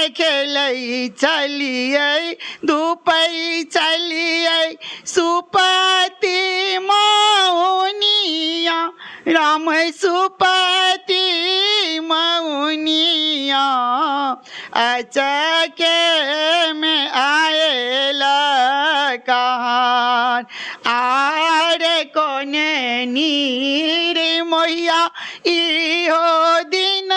खेलै छलियै, धूपै छलियै सुपति मौनिया, राम सुपति मौनिया, अचके में आयल कहान। आर कोने नीर मोहिया इहो दिन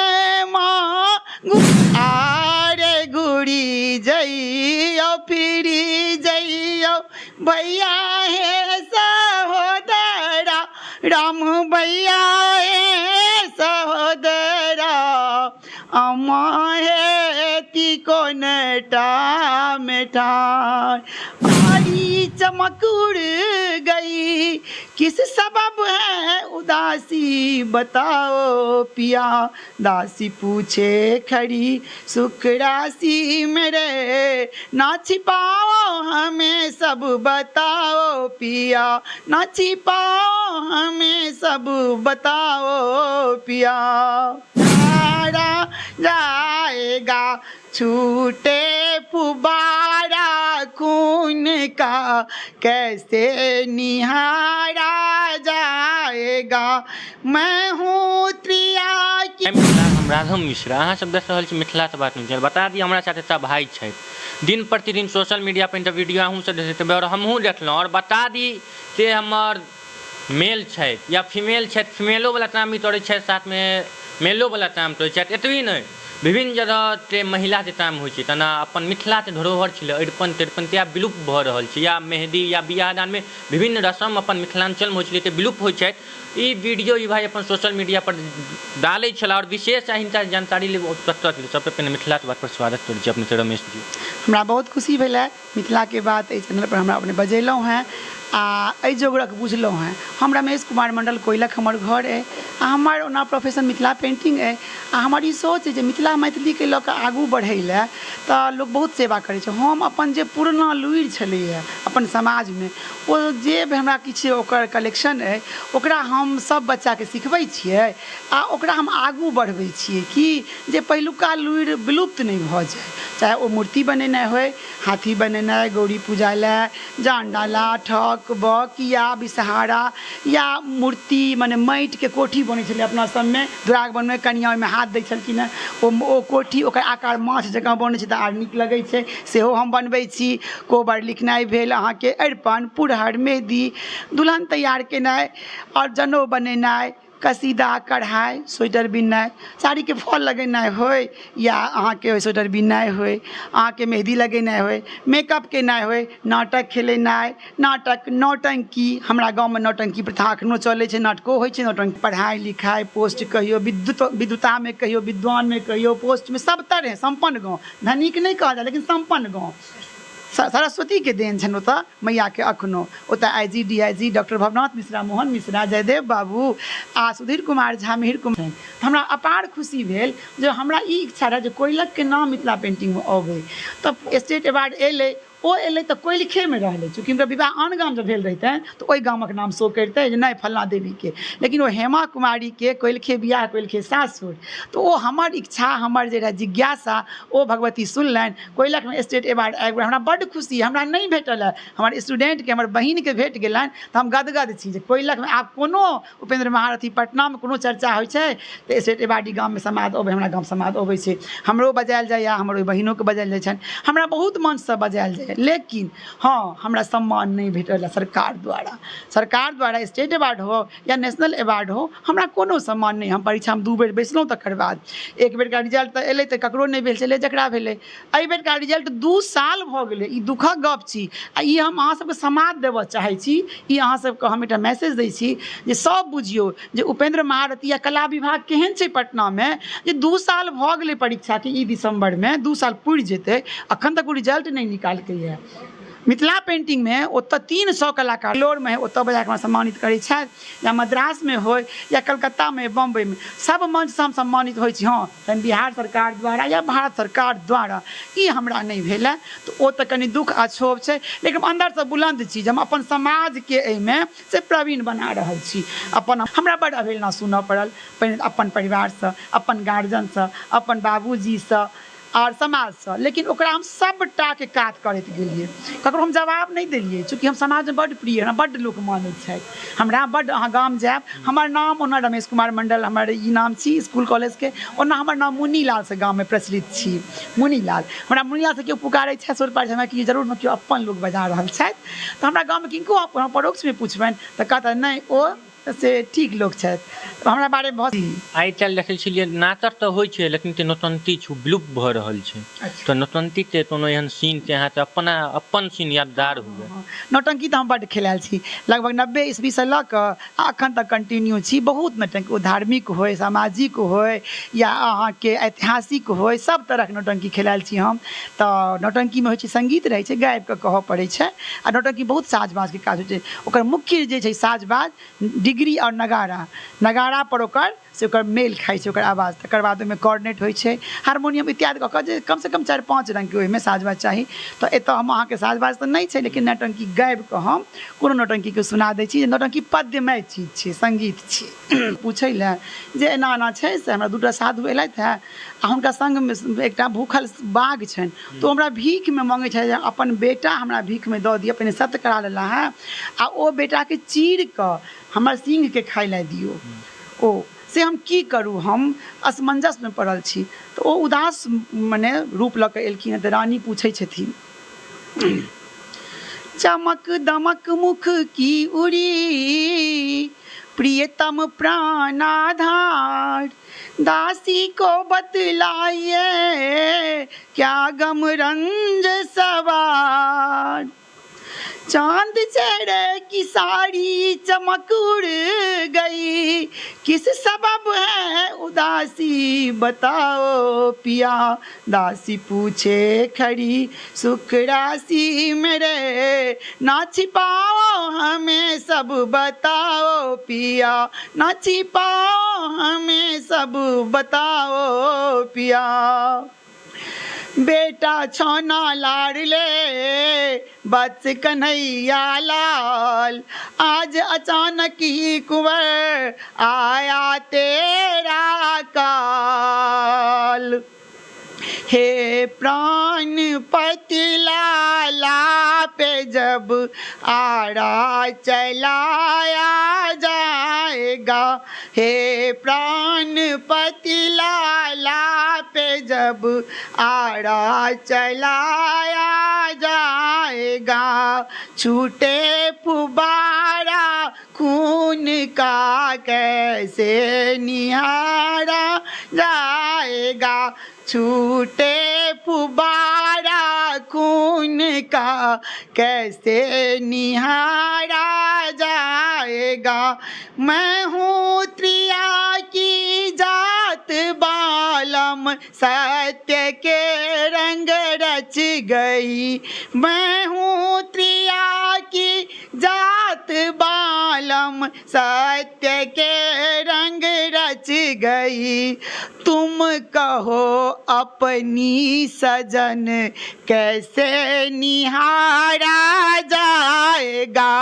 आर गुड़ी जइयो फिरी जइयो भैया हे सहोदरा, राम भैया हे सहोदरा, अम्मा हे तिकोन टा मेठार। आरी चमक उड़ गई किस सबब है उदासी बताओ पिया, दासी पूछे खड़ी सुख राशि मेरे, ना छिपाओ हमें सब बताओ पिया, ना छिपाओ हमें सब बताओ पिया। हारा जाएगा छूटे फुबारा खून का, कैसे निहारा जाएगा, मैं हूँ त्रिया की। मिथिला, हम राघव मिश्रा, अहाँ सब देख रहल छी मिथिला से बात न्यूज। बता दी हमरा साथ एकटा भाई छथि, दिन प्रतिदिन सोशल मीडिया पर इनकर वीडियो अहूँ सब देखैत हेबै और हमहूँ देखलहुँ। और बता दी से हमर मेल छथि या फीमेल छथि, फीमेलो वाला काम भी करै छथि, साथमे मेलो वाला काम करै छथि। एतबी नहि, विभिन्न जगह के महिलाके काम होइ छै। तेना अपन मिथिलाके धरोहर छलै अरिपन तरिपन, ते आब विलुप्त भऽ रहल छै। या मेहदी या बियाह दानमे विभिन्न रस्म अपन मिथिलाञ्चलमे होइ छलै, ते विलुप्त होइ छथि। ई वीडियो ई भाई अपन सोशल मीडिया पर डालै छलाह और विशेष हिनका जानकारी लेब कतऽ सबसँ पहिने मिथिलाके बात पर स्वागत करै छी अपने रमेश जी। हमरा बहुत खुशी भेल है मिथिलाके बात एहि चैनल पर हमरा अपने बजेलहुँ हेँ आ एहि जोगरक बुझलहुँ हेँ। हम रमेश कुमार मंडल, कोइलख हमर घर अइ आ हमर ओना प्रोफेशन मिथिला पेंटिंग अइ आ हमर ई सोच अइ जे मिथिला मैथिलीके लऽ कऽ आगू बढ़ै लए तऽ लोक बहुत सेवा करै छै। हम अपन जे पुरना लुरि छलैए अपन समाजमे, ओ जे भी हमरा किछु ओकर कलेक्शन अइ ओकरा हम सब बच्चाके सिखबै छियै आ ओकरा हम आगू बढ़बै छियै कि जे पहिलुका लुरि विलुप्त नहि भऽ जाय, चाहे ओ मूर्ति बनेनाइ होय, हाथी बनेनाइ गौरी पूजा लए, जान डाला, ठक बक या विषहारा या मूर्ति, मने माटिके कोठी बनै छलै अपना सबमे दुरागमनमे, कनिआँ ओहिमे हाथ दै छलखिन हेँ, ओ कोठी ओकर आकार माछ जकाँ बनै छै तऽ आर नीक लगै छै, सेहो हम बनबै छी। कोबर लिखनाइ भेल अहाँके, अरिपन, पुरहर, मेहदी, दुल्हन तैयार केनाइ आओर जनउ बनेनाइ, कसीदा, कढ़ाइ, स्वेटर बिननाइ, साड़ीके फॉल लगेनाइ होइ या अहाँके स्वेटर बिननाइ होइ, अहाँके मेहदी लगेनाइ होइ, मेकअप केनाइ होइ, नाटक खेलेनाइ, नाटक नौटंकी, हमरा गाँवमे नौटंकी प्रथा एखनो चलै छै, नाटको होइ छै, नौटंकी, पढ़ाइ लिखाइ, पोस्ट कहियौ, विद्युत विद्वतामे कहियौ, विद्वानमे कहियौ, पोस्टमे सब तरहे सम्पन्न गाँव, धनिक नहि कहल जाय लेकिन सम्पन्न गाँव। सरस्वतीके देन छनि ओतऽ मैयाके। अखनो ओतऽ I G D I G doctor Bhavnath Mishra, Mohan Mishra, Jaydev बाबू आ सुधीर कुमार झा, मिहिर कुमार। तऽ हमरा अपार खुशी भेल जे हमरा ई इच्छा रहए जे कोइलखके नाम मिथिला पेन्टिंगमे अबै, तऽ स्टेट अवार्ड एलै, ओ एलै तऽ कोइलखेमे रहलै। चूँकि हुनकर विवाह आन गामसँ भेल रहितनि तऽ ओहि गामक नाम शो करितै जे नहि फल्लाँ देवीके, लेकिन ओ हेमा कुमारीके कोइलखे बियाह, कोइलखे सासुर। तऽ ओ हमर इच्छा, हमर जे रहए जिज्ञासा, ओ भगवती सुनलनि। कोइलखमे स्टेट अवार्ड आबि गेल, हमरा बड्ड खुशी। हमरा नहि भेटल हँ, हमर स्टूडेंटके, हमर बहिनके भेट गेलनि तऽ हम गदगद छी जे कोइलखमे आब कोनो उपेन्द्र महारथी पटनामे कोनो चर्चा होइ छै तऽ स्टेट अवार्ड ई गाममे समाद अबै, हमरा गाम समाद अबै छै, हमरो बजायल जाइए, हमर ओहि बहिनोके बजायल जाइ छनि, हमरा बहुत मंचसँ बजायल जाइए, लेकिन हँ हमरा सम्मान नहि भेटल हँ सरकार द्वारा। सरकार द्वारा स्टेट अवार्ड हो या नेशनल अवार्ड हो, हमरा कोनो सम्मान नहि। हम परीक्षामे 2 बेर बैसलहुँ, तकर बाद एक बेरका रिजल्ट तऽ एलै तऽ ककरो नहि भेल छलै, जकरा भेलै एहि बेरका रिजल्ट 2 साल भऽ गेलै। ई दुःखक गप छी आ ई हम अहाँ सबके समाद देबऽ चाहै छी। ई अहाँ सबके हम एकटा मैसेज दै छी जे सब बुझियौ जे उपेन्द्र महारथी या कला विभाग केहन छै पटनामे जे 2 साल भऽ गेलै परीक्षाके, ई दिसम्बरमे 2 साल पुरि जेतै, अखन तक ओ रिजल्ट नहि निकाललकैए। मिथिला पेन्टिंगमे ओतऽ 300 कलाकार बेंगलोरमे ओतऽ बजाकऽ हमरा सम्मानित करै छथि, या मद्रासमे होइ या कलकत्तामे, बम्बइमे, सब मंचसँ हम सम्मानित होइ छी। हँ, तहन बिहार सरकार द्वारा या भारत सरकार द्वारा ई हमरा नहि भेल हँ, तऽ ओ तऽ कनि दुःख आ क्षोभ छै, लेकिन हम अन्दरसँ बुलन्द छी जे हम अपन समाजके एहिमे से प्रवीण बना रहल छी। अपन हमरा बड्ड अवहेलना सुनऽ पड़ल पहिने अपन परिवारसँ, अपन गार्जियनसँ, अपन बाबूजीसँ। आओर समाजसँ, लेकिन ओकरा हम सभटाके कात करैत गेलियै। ककरो हम जवाब नहि देलियै, चूँकि हम समाजमे बड्ड प्रिय, हमरा बड्ड लोक मानै छथि, हमरा बड्ड, अहाँ गाम जायब, हमर नाम ओना रमेश कुमार मण्डल हमर ई नाम छी इसकुल कॉलेजके, ओना हमर नाम मुनीलालसँ गाममे प्रचलित छी, मुनीलाल। हमरा मुनीलालसँ केओ पुकारै छथि, सोर पारै छथि, हमरा कि जरूरमे केओ अपन लोक बजा रहल छथि। तऽ हमरा गाममे किनको अहाँ परोक्षमे पुछबनि तऽ कहता नहि ओ से ठीक लोक छथि, तऽ हमरा बारेमे बहुत। आइ काल्हि देखै छलियै नाटक तऽ होइ छै लेकिन ते नौटंकी छै ओ विलुप्त भऽ रहल छै। तऽ नौटंकीके कोनो एहन सीन जे अहाँके अपना अपन सीन यादगार हुए? नौटंकी तऽ हम बड्ड खेलायल छी, लगभग 90 ईस्वीसँ लऽ कऽ आ एखन तक कंटिन्यू छी। बहुत नौटंकी, ओ धार्मिक होय, सामाजिक होय या अहाँके ऐतिहासिक होय, सब तरहके नौटंकी खेलायल छी हम। तऽ नौटंकीमे होइ छै सङ्गीत रहै छै, गाबि कऽ कहऽ पड़ै छै आ नौटंकी बहुत साज बाजके काज होइ छै। ओकर मुख्य जे छै साज बाज डिग्री आओर नगाड़ा, नगाड़ा पर ओकर से ओकर मेल खाइ छै ओकर आवाज। तकर बाद ओहिमे कॉर्नेट होइ छै, हारमोनियम इत्यादि कऽ कऽ जे कमसँ कम 4-5 रङ्गके ओहिमे साज बाज चाही। तऽ एतऽ हम अहाँके साज बाज तऽ नहि छै, लेकिन नौटंकी गाबि कऽ हम कोनो नौटंकीके सुना दै छी जे नौटंकी पद्यमय चीज छियै, सङ्गीत छियै। पूछै लए जे एना एना छै से हमरा 2टा साधु एलथि हेँ आ हुनका सङ्गमे एकटा भूखल बाघ छनि, तऽ ओ हमरा भीखमे मङ्गै छथि जे अपन बेटा हमरा भीखमे दऽ दिअ, पहिने सत्य करा लेला हेँ आ ओ बेटाके चीर कऽ हमर सिंहके खाय लए दियौ, ओ से हम की करू, हम असमंजसमे पड़ल छी। तऽ ओ उदास मने रूप लऽ कऽ एलखिन हेँ। तऽ रानी पूछै छथिन, चमक दमक मुख की उड़ी प्रियतम प्राणाधार, दासी को बतलाइए क्या गम रंज सवार, चांद चेहरे की साड़ी चमक उड़ गई, किस सबब है उदासी बताओ पिया, दासी पूछे खड़ी सुख राशि मेरे, ना छिपाओ हमें सब बताओ पिया, ना छिपाओ हमें सब बताओ पिया, बेटा छौना लाड़ले बस कन्हैया लाल, आज अचानक ही कुंवर आया तेरा काल, हे प्राण पति लाला पे जब आरा चलाया जाएगा, हे प्राण पति लाला पे जब आरा चलाया जाएगा, छूटे फुबारा खून का कैसे निहारा जाएगा, छूटे फुबारा खून का कैसे निहारा जाएगा, मैं हूँ त्रिया की जात बालम सत्य के रंग रच गई, मैं हूँ त्रिया की जात बालम सत्य के रंग रच गई, तुम कहो अपनी सजन कैसे निहारा जाएगा,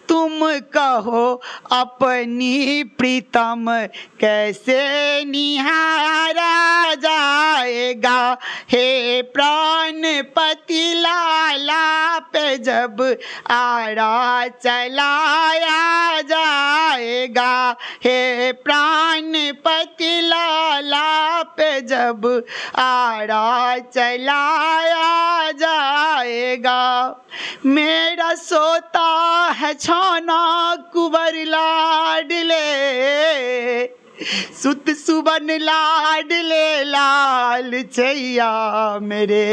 तुम कहो अपनी प्रीतम कैसे निहारा जाएगा, हे प्राण पति लाला पे जब आरा चलाया जाएगा, हे प्राण पति लाला पे जब आरा चलाया जाएगा, मेरा सोता है छाना कुंवर लाडले, सुत सुबन लाडले लाल छैया मेरे,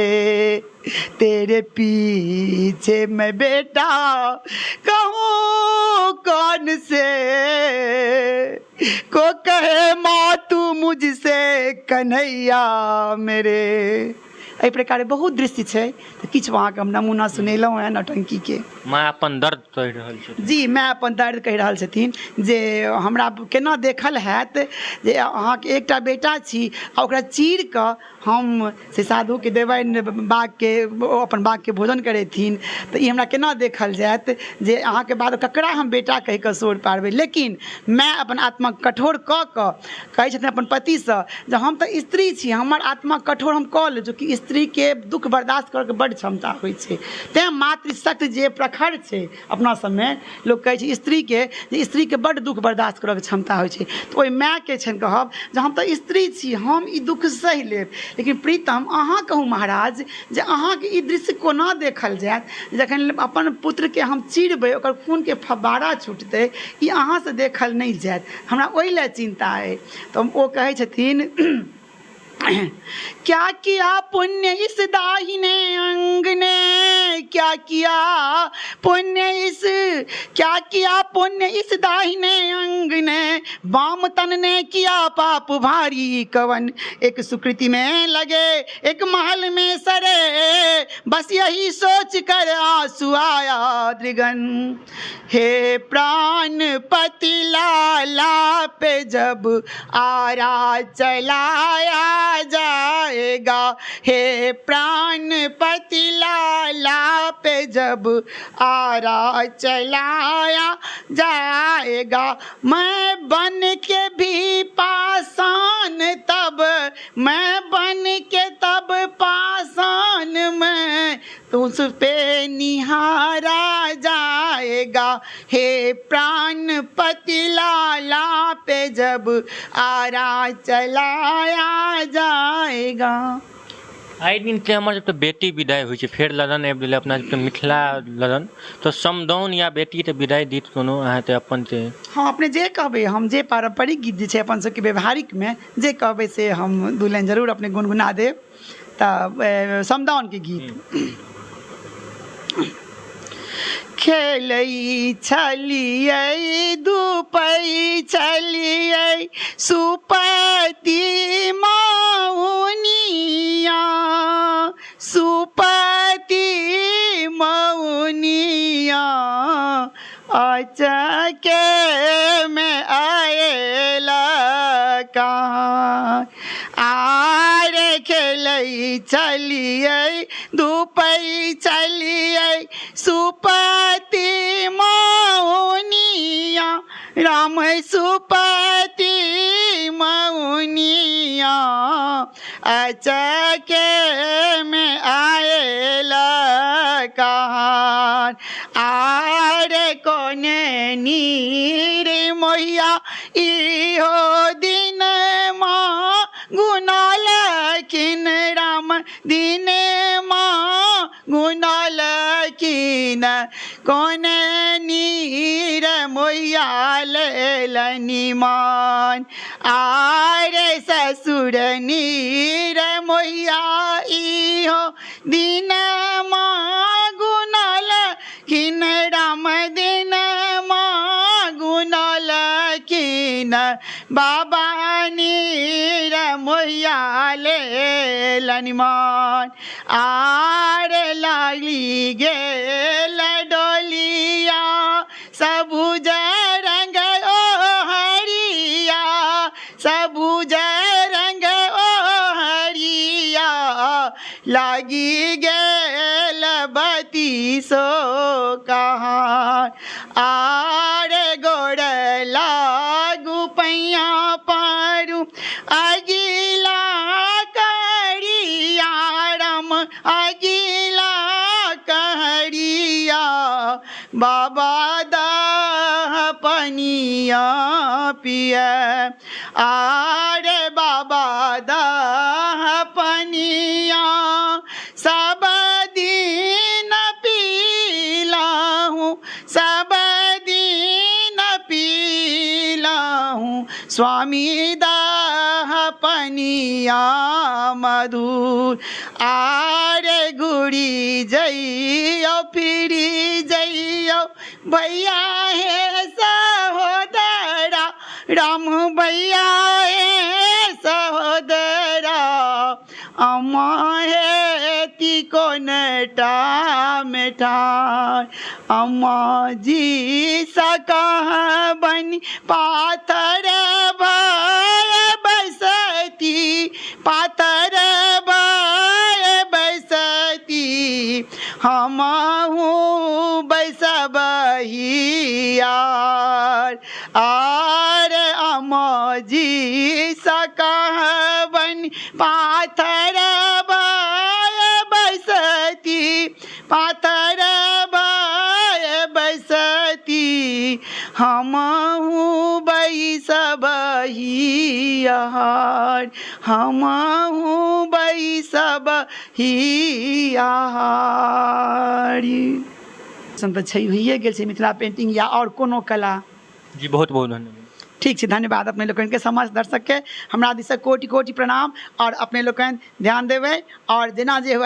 तेरे पीछे मैं बेटा कहूँ कौन से, को कहे माँ तू मुझसे कन्हैया मेरे। एहि प्रकारे बहुत दृश्य छै। तऽ किछु अहाँके हम नमूना सुनेलहुँ हेँ नौटंकीके। माँ अपन दर्द कहि रहल छथिन। जी, माय अपन दर्द कहि रहल छथिन जे हमरा केना देखल हैत जे अहाँके एकटा बेटा छी आ ओकरा चीर कऽ हम से साधुके देबनि, बाघके, ओ अपन बाघके भोजन करेथिन, तऽ ई हमरा केना देखल जायत जे अहाँके बाद ककरा हम बेटा कहि कऽ सोर पारबै। लेकिन माय अपन आत्मा कठोर कऽ कऽ कहै छथिन अपन पतिसँ जे हम तऽ स्त्री छी, हमर आत्मा कठोर हम कऽ लेब, चूँकि स्त्रीके दुःख बर्दाश्त करऽके बड्ड क्षमता होइ छै, तैँ मातृशक्ति जे प्रखर छै। अपना सबमे लोक कहै छै स्त्रीके जे स्त्रीके बड्ड दुःख बर्दाश्त करऽके क्षमता होइ छै, तऽ ओहि मायके छनि कहब जे हम तऽ स्त्री छी, हम ई दुःख सहि लेब, लेकिन प्रीतम अहाँ कहू महाराज जे अहाँके ई दृश्य कोना देखल जायत जखन अपन पुत्रके हम चिरबै, ओकर खूनके फव्वारा छुटतै, ई अहाँसँ देखल नहि जायत, हमरा ओहि लए चिन्ता अइ। तऽ ओ कहै छथिन, क्या किया पुण्य इस दाहिने अंग ने, क्या किया पुण्य इस, क्या किया पुण्य इस दाहिने अंग ने, वाम तन ने किया पाप भारी कवन, एक सुकृति में लगे एक महल में सरे, बस यही सोच कर आंसू आया दृगन। हे प्राण पति लाला पे जब आरा चलाया जाएगा, हे प्राण पति लाला पे जब आरा चलाया जाएगा, मैं बन के भी पासान तब, मैं बन के तब पासान में तो उस पे निहारा जाएगा, हे प्राण पति लाला पे जब आरा चलाया जाएगा। आइ दिन के हमर सबके बेटी विदाइ होइ छै, फेर लगन आबि गेलै अपना सबके मिथिला लगन, तऽ समदाउन या बेटीके विदाइ गीत कोनो अहाँके अपन छै? हँ, अपने जे कहबै, हम जे पारम्परिक गीत जे छै अपन सबके व्यवहारिकमे जे कहबै से हम दू लाइन जरूर अपने गुनगुना देब। तऽ समदाउनके गीत। खेलै छलियै धूपै छलियै सुपति मौनिया, सुपति मौनिया, अचके में आयल कहाँ, आर खेलै छलियै धूपै छलियै सुपति मौनिया, राम सुपति मौनिया, अचके में आयल कहाँ, आर कोने नीर मोहिया इहो दिन माँ गुनालखिन, राम दिन माँ गुनालखिन, कोने नीर मोहिया लेलनि मान, आर ससुर नीर मोहिया इहो दिन माँ गुनालखिन, राम दिन माँ गुनालखिन, बाबा नीर मोहिया लेलनि मान, आर लाली गेल डोलिया सबुज रंग ओ हरिया, सबुज रंग ओ हरिया, लागी गेल बतीसो कहाँ, आर गोड़ लागू पैया पारू अगिला करिया, राम अगिला कहरिया, बाबा दाह पनिया पिए, आर बाबा दाह पनिया सब दिन पीलाहूँ, सब दिन पीलाहूँ, स्वामी दाह पनिया मधुर, आर गुड़ी जइयो फिरी जइयो भैया हे सहोदरा, राम भैया हे सहोदरा, अम्मा हेती कोनटा मे ठाढ़ अम्मा जी सकहबनि पाथर भय बैसती पाथर भय बैसती हमहूँ बैसबही आर आर अम्मा जी सकहबनि पाथर भय बैसती पाथर भय बैसती हमहूँ बैसबही आहार हमहूँ बैसबही आहार सन तऽ छै होइए गेल छै मिथिला पेन्टिंग या आओर कोनो कला। जी बहुत बहुत धन्यवाद। ठीक छै, धन्यवाद अपने लोकनिके, समस्त दर्शकके हमरा दिससँ कोटि कोटि प्रणाम। आओर अपने लोकनि ध्यान देबै आओर जेना जे हुए।